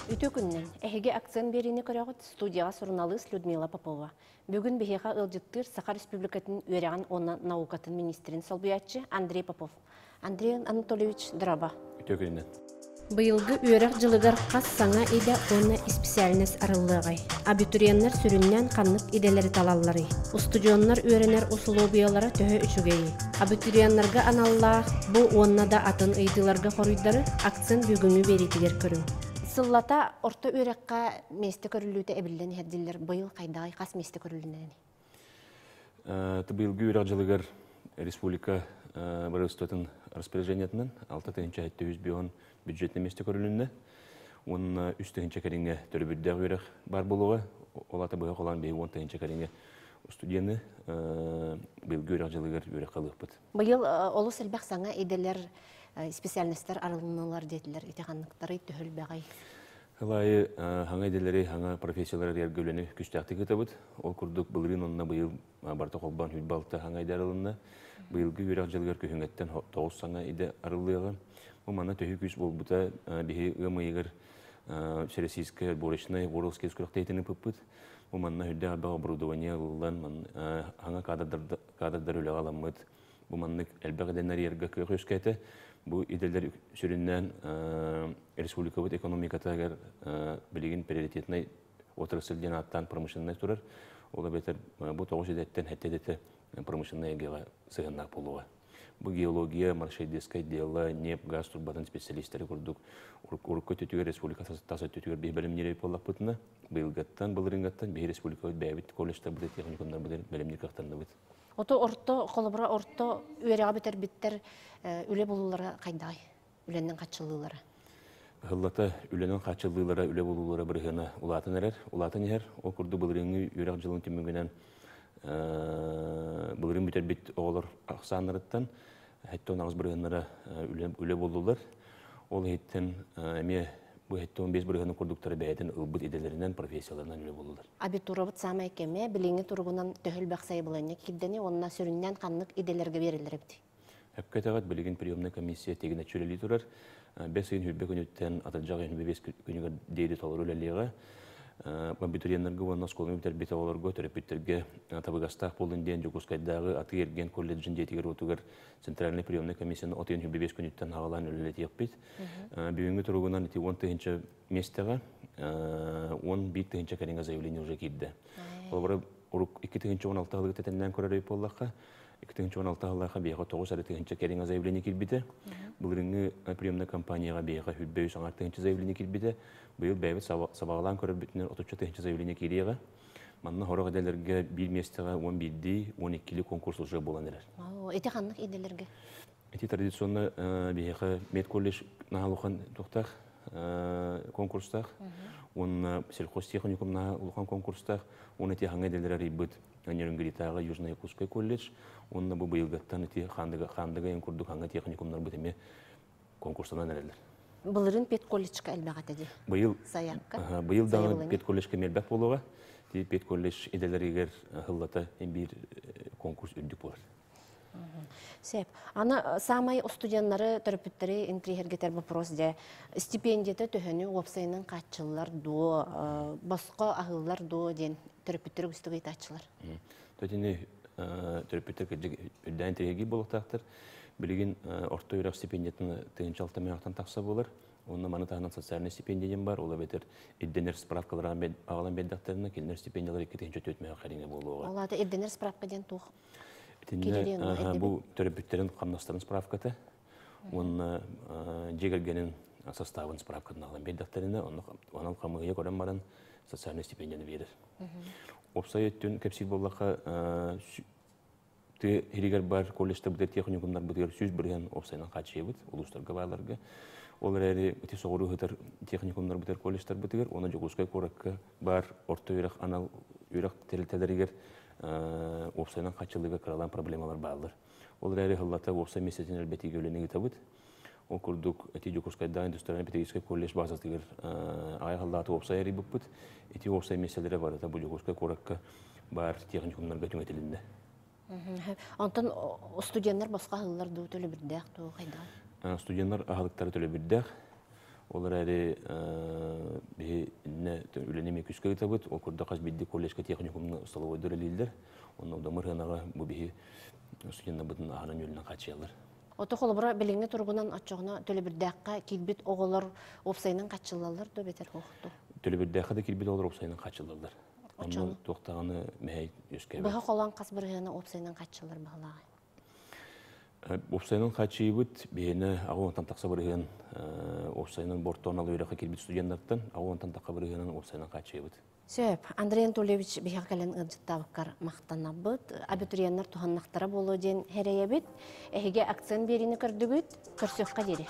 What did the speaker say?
Үтүө күнүнэн! Эһиги акцент биэриини көрөҕүт студияҕа суруналыыс Людмила Попова. Бүгүн биһиэхэ ыалдьыттыыр Саха Республикатын үөрэҕин уонна наукатын министрин солбуйааччы Андрей Попов. Андрей Анатольевич, дороба. Үтүө күнүнэн. Быйылгы үөрэх дьылыгар хас саҥа идэ уонна исписээлинэс арыллыаҕай? Абитуриеннар сүрүннээн ханнык идэлэри талалларый? Устудьуоннар үөрэнэр усулуобуйалара төһө үчүгэйий? Абитуриеннарга аналлаах бу уонна да атын ыйытыыларга хоруйдары акцент бүгүҥҥү биэриитигэр көрүҥ. Сыллата орто үөрэххэ миэстэ көрүллүүтэ эбиллэн иһэр дииллэр. Быйыл хайдаҕый, хас миэстэ көрүлүнэний? Быйылгы үөрэх дьылыгар республика правительствотын распоряжениетынан 6 705 бюджетный миэстэ көрүлүннэ. Уонна 3 тыһыынча кэриҥэ төлөбүрдээх үөрэх баар буолуоҕа. Ол аата быһа холоон биһиги 10 тыһыынча кэриҥэ студенты быйылгы үөрэх дьылыгар үөрэххэ ылыахпыт. Быйыл олус элбэх саҥа идэлэр, специальностар арылыннылар диэтилэр. Ити ханныктарый, төһө элбэҕий? Сыл аайы хаҥа идэлэри, хаҥа профессиялары арыйарга үлэни күстээхтик ыытабыт. Ол курдук былырыын онно быйыл барыта холбоон 26 хаҥа идэ арылынна. Быйылгы үөрэх дьылыгар күһүҥҥэттэн 9 саҥа идэ арыллыаҕа. Бу манна төһүү күүс буолбута биһи ыам ыйыгар Всероссийскай отборочнай WorldSkills күрэхтэһиитин ыыппыппыт. Бу манна үрдээх элбэх оборудование ылыллан, хаҥа кадрдар үлэҕэ аламмыт. Бу маннык элбэх идэни арыйарга кыах үөскээтэ. Бу идэлэр сүрүннээн республикабыт экономикатыгар билигин приоритетнай отрасль диэн ааттаан промышленнай турар. Ол эбэтэр бу 9 идэттэн сэттэ идэтэ промышленнай эйгэҕэ сыһыаннаах буолуоҕа. Бу геология, маршрутическое дело, нефть, газ турбатын специалистары курдук урукку өттүтүгэр республика тас өттүтүгэр биһи бэлэмниир буоллахпытына, быйылгаттан, былырыыҥҥаттан биһи республикабыт бэйэбит колледжтарбыт, техникумнарбыт бэлэмниир кыахтанныбыт. Ото орто, холобура орто үөрэҕи бүтэрбиттэр үлэ булуулара хайдаҕый? Үлэнэн хааччыллыылара? Ыһыллата үлэнэн хааччыллыылара, үлэ булуулара бырыһыана улаатан эрэр, улаатан иһэр. Ол курдук былырыыҥҥы үөрэх дьылын түмүгүнэн былырыын бүтэрбит оҕолор ахсааннарыттан 78 бырыһыаннара үлэ буллулар. Ол иһиттэн эмиэ бу 75 бырыһыаны курдуктары бэйэтин ылбыт идэлэринэн, профессияларынан үлэ буллулар. Абитурабыт саамай кэмэ билиҥҥи туругунан төһө элбэх сайабылыанньа киирдэни уонна сүрүннээн ханнык идэлэргэ биэрэллэр эбитий? Өпкө этэҕит, билигин приемная комиссия тигинэ үлэлии турар. 5 ыйын 20 күнүттэн атырдьах ыйын 25 күнүгэр диэри толору үлэлиэҕэ. Абитуриеннарга уонна оскуоланы бүтэрбит оҕолорго, төрөппүттэргэ табыгастаах буоллун диэн Дьокуускайдааҕы атыы-эргиэн колледжын дьиэтигэр-уотугар Центральный приемная комиссияны от ыйын 25 күнүттэн аҕалаан үлэлэтиэхпит. Бүгүҥҥү туругунан ити 10 тыһыынча миэстэҕэ 11 тыһыынча кэриҥэ заявление уже киирдэ. Холобура, урук 2016 сылыгы тэтэннээн көрөр буоллахха, 2016 сыллаахха биэхэ 9 тыһыынча кэриҥэ заявление киирбитэ. Былырыҥҥы приемная кампанияҕа биэхэ 23 тыһыынча заявление киирбитэ. Быйыл бэйэбит сабаҕалаан көрөрбүтүнэн 30 тыһыынча заявление киириэҕэ. Манна сорох идэлэргэ биир миэстэҕэ 11-дии, 12-ли конкурс уже буолан эрэр. Ити ханнык идэлэргэ? Ити традиционно биһиэхэ медколледж наһаа улахан туохтаах конкурстаах, уонна сельхозтехникум наһаа улахан конкурстаах, уонна ити хаҥа идэлэр арыйбыт Нерюнгритааҕы Южно-Якутский колледж, уонна бу быйылгаттан ити Хаандыга Хаандыга эн курдук хаҥа техникумнарбыт эмиэ конкурстанан эрэллэр. Былырыын педколледжка элбэх этэ дии. Быйыл Сайакка. Быйыл даҕаны педколледжка элбэх буолуоҕа. Ти педколледж идэлэригэр сыллата биир конкурс үрдүк буолар. Сөп. Аны саамай студеннары, төрөппүттэри интриэһиргэтэр вопрос дьэ, стипендията төһөнү уопсайынан хааччыллар дуо, босхо аһыыллар дуо диэн төрөппүттэр үгүстүк ыйытааччылар. Төтини төрөппүттэр кырдьык үрдээн интириэһиргиир буолуохтаахтар. Билигин орто үөрэх стипендиятын 1006 миллионтан тахса буолар. Онно маны таһынан социальный стипендия диэн бар, ол эбэтэр ирдэнэр справкалар аҕалан биэрдэхтэринэ, кинилэр стипендиялар 2400 кэриҥэ буолуоҕа. Ол аата ирдэнэр справка диэн туох? Итиннэ бу төрөппүттэрин хамнастарын справката уонна дьиэ кэргэнин составын справкатын аҕалан биэрдэхтэринэ, онон хамыыһыйа көрөн баран социальный стипендияны биэрэр. Уопсай өттүн кэпсиир буоллахха, тыа иһигэр бар колледжтарбытыгар, техникумнарбытыгар 100% уопсайынан хааччыйабыт, улуустарга бааларга. Ол эрээри ити соҕуруу сытар техникумнарбытыгар, колледжтарбытыгар уонна Дьокуускай куоракка баар орто үөрэх анал үөрэх тэрилтэлэригэр уопсайынан хааччыллыыга кыралаан проблемалар бааллар. Ол эрээри сыллата уопсай миэстэтин элбэтиигэ үлэни ыытабыт. Ол курдук ити Дьокуускайдааҕы индустриальнай педагогическай колледж базатыгар аҕай халлааты уопсай арыйбыппыт. Ити уопсай миэстэлэрэ барыта бу Дьокуускай куоракка баар техникумнарга түҥэтилиннэ. Онтон студенттар босхо аһыллар дуу, төлөбүрдээх дуу, хайдах? Студенттар аһылыктара төлөбүрдээх. Ол эрээри биһи үлэни эмиэ күүскэ ыытабыт. Ол курдук хас биирдии колледжка техникумна столовойдар үлэлииллэр. Онно удамыр сыанаҕа бу биһи студеннарбытын аһынан-үөлүнэн хааччыйаллар. Ото холобура билиҥҥи туругунан оччоҕуна төлөбүрдээххэ киирбит оҕолор уопсайынан хаччыллаллар дуо бэтэр хоохту? Төлөбүрдээххэ да киирбит оҕолор уопсайынан хаччыллаллар. Онно туохтаҕаны мэһэй үөскээбэт. Быһа холоон хас бырыһыана уопсайынан хаччыллар баһылааҕай? Уопсайынан хааччыйыбыт биһиэнэ аҕа тахса бырыһыан уопсайынан бортон алы үөрэххэ киирбит студеннартан аҕа тахса бырыһыанын уопсайынан хааччыйабыт. Сөп. Андрей Анатольевич биһиэхэ кэлэн ыалдьыттаабыккар махтанабыт. Абитуриеннар туһаннахтара буолуо диэн эрэйэбит. Эһиги акцент биэриини көрдүгүт. Көрсүөххэ диэри.